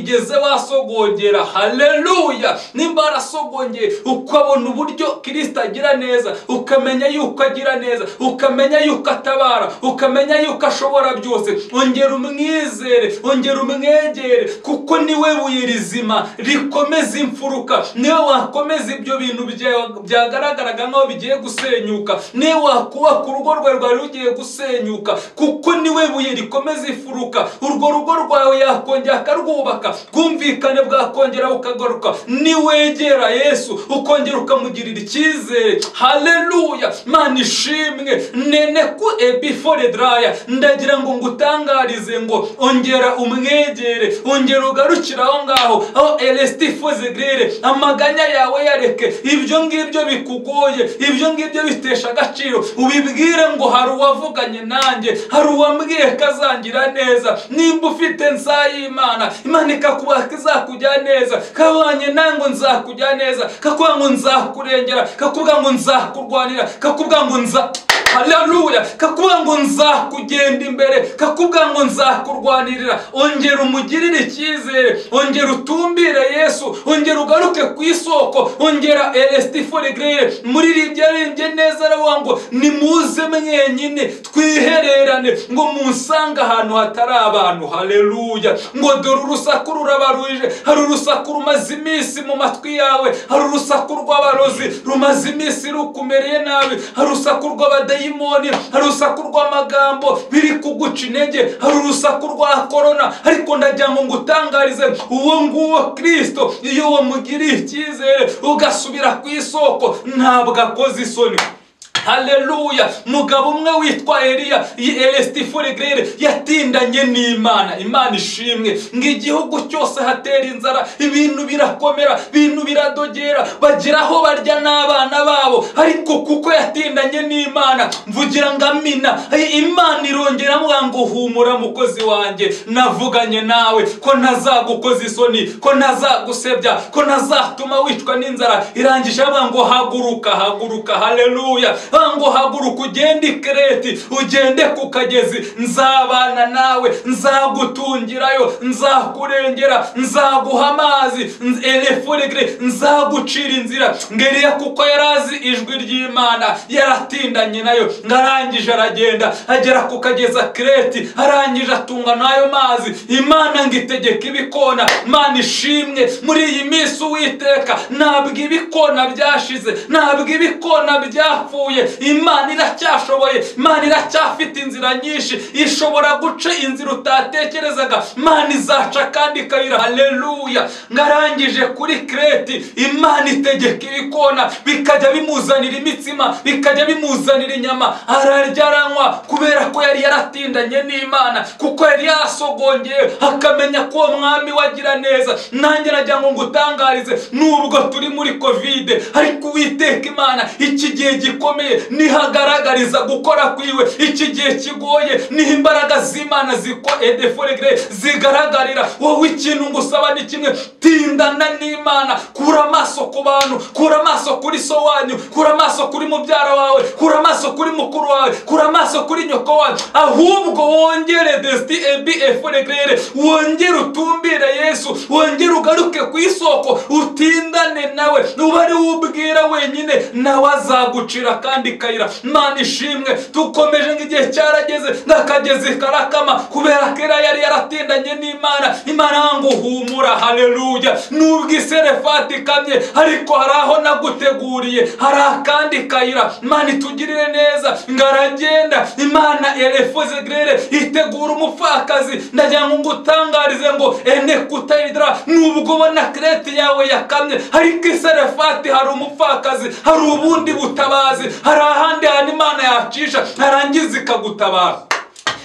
Ugeze wasogongera, haleluya. Nimba warasogongeye ukabona uburyo Kristo agira neza, ukamenya yuko agira neza, ukamenya yuko atabara, ukamenya yuko ashobora byose, ongera umwizere, ongera umwegere, kuko niwe buye rizima rikomeza imfuruka. Niwe wakomeza ibyo bintu byagaragaraga nk'aho bigiye gusenyuka, niwe wakubaka urugo rwawe rwari rugiye gusenyuka, kuko niwe buye rikomeza imfuruka. Urwo rugo rwawe yakongera akarwubaka, bwumvikane bwakongera bukagaruka. Niwegera Yesu ukongera ukamugirira icyizere, haleluya. Mana ishimwe. Nene ku ebifore draya, ndagira ngo ngutangarize ngo ongera umwegere, ongera ugarukire aho ngaho aho elestifozegrere, amaganya yawe yareke, ibyo ngibyo bikugoye, ibyo ngibyo bitesha agaciro, ubibwire ngo hari uwavuganye nanjye, hari uwambwiye kazangira neza. Nimba ufite nzayimana, Imana ikakuba izakujya neza, kabanye nango nzakujya neza, kakuba ngo nzakurengera, kakuvuga ngo nzakurwanira, kakuvuga ngo nza, haleluya, kakuvuga ngo nzakugenda imbere, kakuvuga ngo nzakurwanirira. Ongera umugirire icyizere, ongera utumbire Yesu, ongera ugaruke ku isoko, ongera elestiforegrere. Muririmbye aririmbye neza aravuga ngo nimuze mwenyine twihererane, ngo munsange ahantu hatari abantu, haleluya. Ngo dore urusaku rurabaruje, hari urusaku rumaze iminsi mu matwi yawe, hari urusaku rw'abarozi rumaze iminsi rukumereye nabi, hari urusaku rw'abadayimoni, hari urusaku rw'amagambo biri kuguca intege, hari urusaku rwa korona. Ariko ndagira ngo ngutangarize, uwo nguwo Kristo iyo wamugiriye icyizere ugasubira ku isoko, ntabwo akoze isoni. Haleluya. Mugabo umwe witwa Eliya elestiforegrere yatindanye n'Imana. Imana ishimwe. Ngo igihugu cyose hatera inzara, ibintu birakomera, ibintu biradogera, bagira aho barya n'abana babo, ariko kuko yatindanye n'Imana, mvugira ngo amina, Imana irongera amuga ngo humura mukozi wanjye, navuganye nawe ko ntazagukoza isoni, ko ntazagusebya, ko ntazatuma wicwa n'inzara. Irangije avuga ngo haguruka, haguruka, haleluya, ngo haguruka ugende i Kereti, ugende ku kagezi, nzabana nawe, nzagutungirayo, nzakurengera, nzaguha amazi, eleforegre, nzagucira inzira. Ngeriya kuko yarazi ijwi ry'Imana, yaratindanye nayo, ngarangije aragenda agera ku kagezi Kereti, arangije atunga n'ayo mazi. Imana ngo itegeka ibikona. Imana ishimwe. Muri iyi minsi Uwiteka ntabwo ibikona byashize, ntabwo ibikona byapfuye, Imana iracyashoboye, Imana iracyafite inzira nyinshi, ishobora guca inzira utatekerezaga, Imana izaca kandi kayira, haleluya. Ngarangije kuri Kereti, Imana itegeka ibikona bikajya bimuzanira imitsima, bikajya bimuzanira inyama, ararya aranywa, kubera ko yari yaratindanye n'Imana, kuko yari yarasogongeye akamenya ko uwo mwami wagira neza. Nanjye nagira ngo ngutangarize, nubwo turi muri Covid, ariko Uwiteka Imana iki gihe gikomeye nihagaragariza gukora kwiwe, iki gihe kigoye niho imbaraga z'Imana ziko edeforegre zigaragarira. Wowe ikintu ngusaba ni kimwe, tindana n'Imana, kura amaso ku bantu, kura amaso kuri so wanyu, kura amaso kuri mubyara wawe, kura amaso kuri mukuru wawe, kura amaso kuri nyoko wawe, ahubwo wongere desti ebi eforegrere, wongere utumbire Yesu, wongere ugaruke ku isoko, utindane nawe, uba ari ubwira wenyine, nawe azagucira kandi kayira. Imana ishimwe. Tukomeje ngo igihe cyarageze n'akagezi karakama, kubera ko yari yaratindanye n'Imana. Imana ngo humura, haleluya. Nubwo iserefati ikamye, ariko hari aho naguteguriye, hari akandi kayira. Imana itugirire neza. Ngaragenda Imana elefozegrere itegura umupfakazi. Ndagira ngo ngutangarize ngo ene kutayidra, nubwo ubona Kereti yawe yakamye, ariko iserefati hari umupfakazi, hari ubundi butabazi, hari ahandi hantu Imana yacisha arangiza ikagutabara.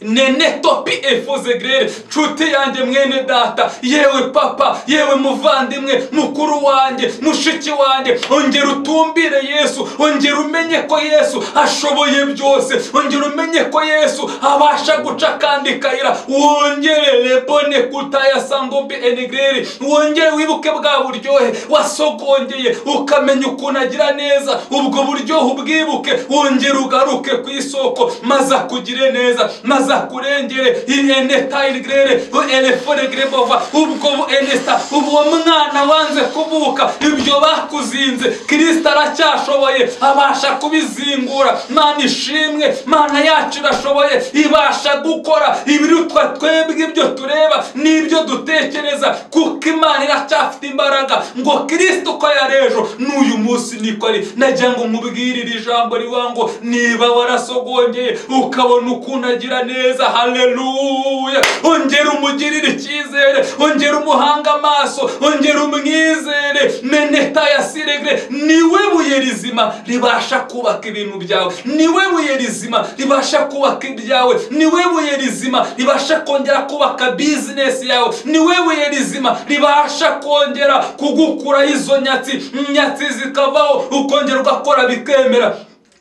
Nene topi efozegrere. Nshuti yanjye, mwene data, yewe papa, yewe muvandimwe, mukuru wanjye, mushiki wanjye, ongera utumbire Yesu, ongera umenye ko Yesu ashoboye byose, ongera umenye ko Yesu abasha guca kandi kayira. Wongere lebone kutaya sangombe enegrere, wongere wibuke bwa buryohe wasogongeye, ukamenya ukuntu agira neza, ubwo buryohe ubwibuke, wongere ugaruke ku isoko, maze akugire neza, maze akurengere inetayigrere eleforegrebova ubwo enesta uwo mwana wanze kuvuka ibyo bakuzinze Kristo aracyashoboye abasha kubizingura. Mana ishimwe, Mana yacu irashoboye, ibasha gukora ibirutwa twebwe ibyo tureba n'ibyo dutekereza, kuko Imana iracyafite imbaraga. Ngo Kristo ko yarejo n'uyu munsi niko ari. Nagira ngo nkubwirire ijambo rivuga ngo niba warasogongeye ukabona ukuntu agira neza, haleluya, ongera umugirire icyizere, ongera umuhanga amaso, ongera umwizere. Meneta ya siregre, niwe buye rizima ribasha kubaka ibintu byawe, niwe buye rizima ribasha kubaka ibyawe, niwe buye rizima ribasha kongera kubaka business yawe, niwe buye rizima ribasha kongera kugukura izo nyatsi zikavaho, ukongera ugakora bikemera.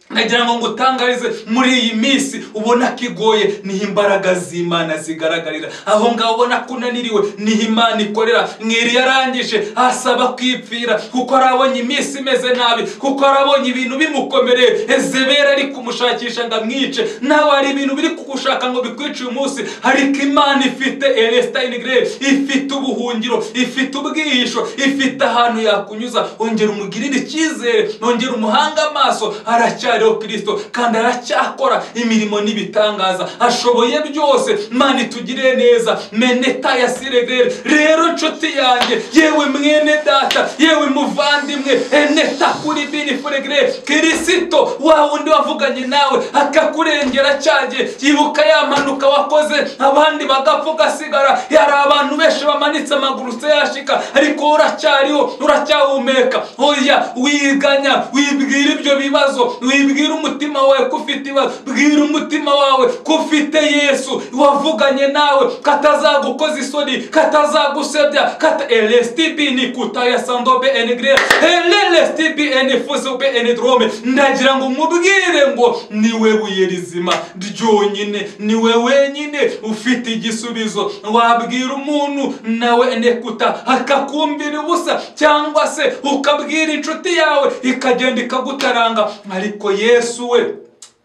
Nagira ngo ngutangarize muri iyi minsi ubona kigoye, niho imbaraga z'Imana zigaragarira. Aho ngaho ubona kunaniriwe, niho Imana ikorera. Mwiri yarangije asaba kwipfira kuko arabonye iminsi imeze nabi, kuko arabonye ibintu bimukomereye. Ezebera ari kumushakisha ngo amwice, nawe hari ibintu biri kugushaka ngo bikwice uyu munsi, ariko Imana ifite Elestine, ifite ubuhungiro, ifite ubwihisho, ifite ahantu yakunyuza. Ongera umugirire icyizere, ongera umuhanga amaso, aracyari Kristo kandi aracyakora imirimo n'ibitangaza, ashoboye byose. Mana itugire neza. Meneta ya siregere. Rero nshuti yanjye, yewe mwene data, yewe muvandimwe, eneta kuri bini furegere, Kristo wa wundi wavuganye nawe akakurengera cyagiye. Ibuka ya mpanuka wakoze abandi bagapfa ugasigara, yari abantu benshi bamanitse amaguru se yashika, ariko uracyariho, uracyahumeka. Oya, wiganya, wibwira ibyo bibazo, wibwira umutima wawe ko ufite ibibazo, bwira umutima wawe ko ufite Yesu wavuganye nawe, katazagukoza isoni, katazagusebya, kata elestibini kutaya sandobe enegre elelestibi enefuzobe enedrome. Ndagira ngo mubwire ngo niwe buye rizima ryonyine, niwe wenyine ufite igisubizo. Wabwira umuntu nawe enekuta akakumbira ubusa, cyangwa se ukabwira inshuti yawe ikagenda ikagutaranga, ariko Yesu we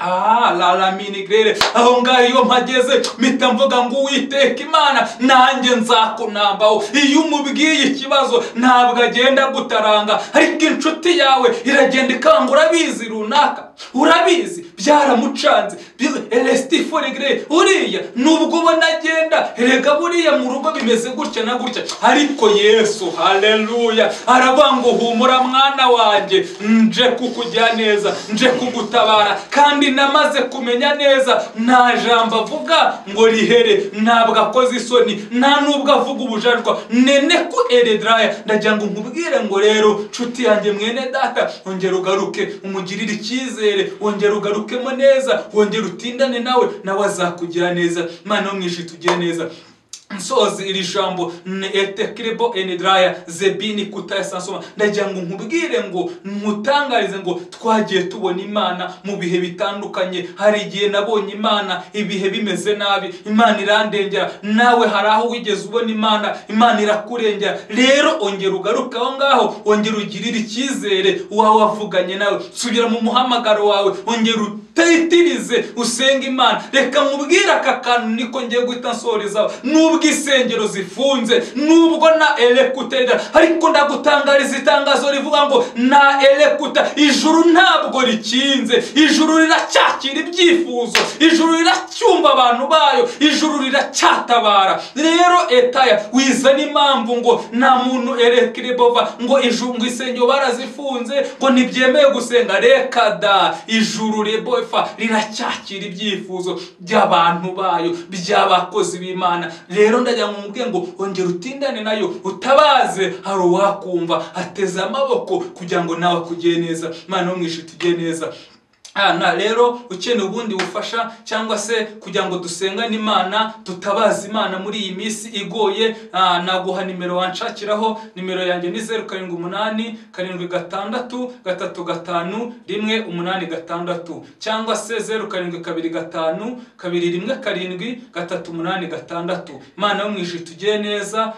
la minigrere. Aho ngaho iyo mpageze mpita mvuga ngo Uwiteka Imana nanjye nzakunambaho. Iyo umubwiye ikibazo ntabwo agenda gutaranga, ariko inshuti yawe iragenda ikanga, urabizi runaka, urabizi byaramucanze elestiforegre, uriya nubwo ubona agenda, erega buriya mu rugo bimeze gutya na gutya, ariko Yesu haleluya aravuga ngo humura mwana wanjye, nje kukujya neza, nje kugutabara, kandi namaze kumenya neza nta jambo avuga ngo rihere, ntabwo akoze isoni, nta nubwo avuga ubujarwa. Nene ku eredraya. Ndagira ngo nkubwire ngo rero nshuti yanjye mwene data, ongera ugaruke umugirire icyizere, wongera ugarukemo neza, wongera utindane nawe, nawe azakugira neza. Mana yo mu ijuru itugire neza. Nsozi iri jambo etekirebo enedraya zebini kutaya sansoma. Ndagira ngo nkubwire ngo nkutangarize ngo twagiye tubona Imana mu bihe bitandukanye. Hari igihe nabonye Imana ibihe bimeze nabi, Imana irandengera. Nawe hari aho wigeze ubona Imana, Imana irakurengera. Rero ongera ugaruke aho ngaho, ongera ugirire icyizere uwawe wavuganye nawe, subira mu muhamagaro wawe, ongera utitirize usenge Imana. Reka nkubwire aka kantu niko ngiye guhita nsorezaho. Nubwo isengero zifunze, nubwo na elekutera, ariko ndagutangariza itangazo rivuga ngo na elekuta, ijuru ntabwo rikinze, ijuru riracyakira ibyifuzo, ijuru riracyumva abantu bayo, ijuru riracyatabara. Rero etaya wizana impamvu ngo nta muntu elekiribova ngo ijuru ngo isengero barazifunze ngo ntibyemewe gusenga. Reka da, ijuru rebofa riracyakira ibyifuzo by'abantu bayo, by'abakozi b'Imana. Rero ndagira ngo mubwiye ngo ongera utindane nayo, utabaze, hari uwakumva ateze amaboko kugira ngo nawe akugire neza. Mana yo mu ijuru itugire neza. Na rero ukeneye ubundi bufasha cyangwa se kugira ngo dusengane Imana, tutabaza Imana muri iyi minsi igoye, naguha nimero wanshakiraho. Nimero yanjye ni 078 76 35 186 cyangwa se 0725 217 386. Imana yo mu ijuru itugire neza.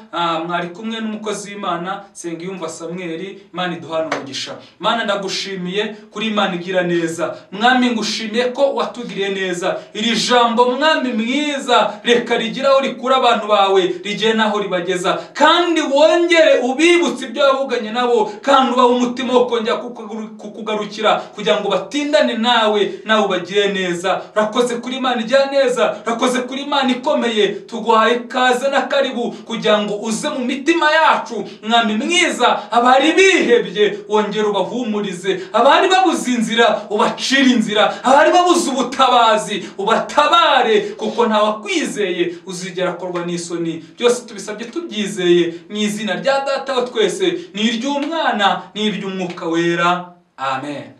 Mwari kumwe n'umukozi w'Imana Nsengiyumva Samuel. Imana iduhane umugisha. Mana ndagushimiye kuri Imana igira neza. Mwami, ngushimiye ko watugiriye neza. Iri jambo, Mwami mwiza, reka rigire aho rikura abantu bawe, rigere n'aho ribageza, kandi wongere ubibutse ibyo wavuganye nabo, kandi ubahe umutima wo kongera kukugarukira kugira ngo batindane nawe, nawe ubagire neza. Urakoze kuri Imana ijya neza, urakoze kuri Imana ikomeye. Tuguhaye ikaze na karibu kugira ngo uze mu mitima yacu, Mwami mwiza. Abari bihebye wongere ubahumurize, abari babuze inzira ubacire inzira, abari babuze ubutabazi ubatabare, kuko ntawakwizeye uzigera akorwa n'isoni. Byose tubisabye tubyizeye mu izina rya Data wa twese, ni iry'Umwana, ni iry'Umwuka Wera. Amen.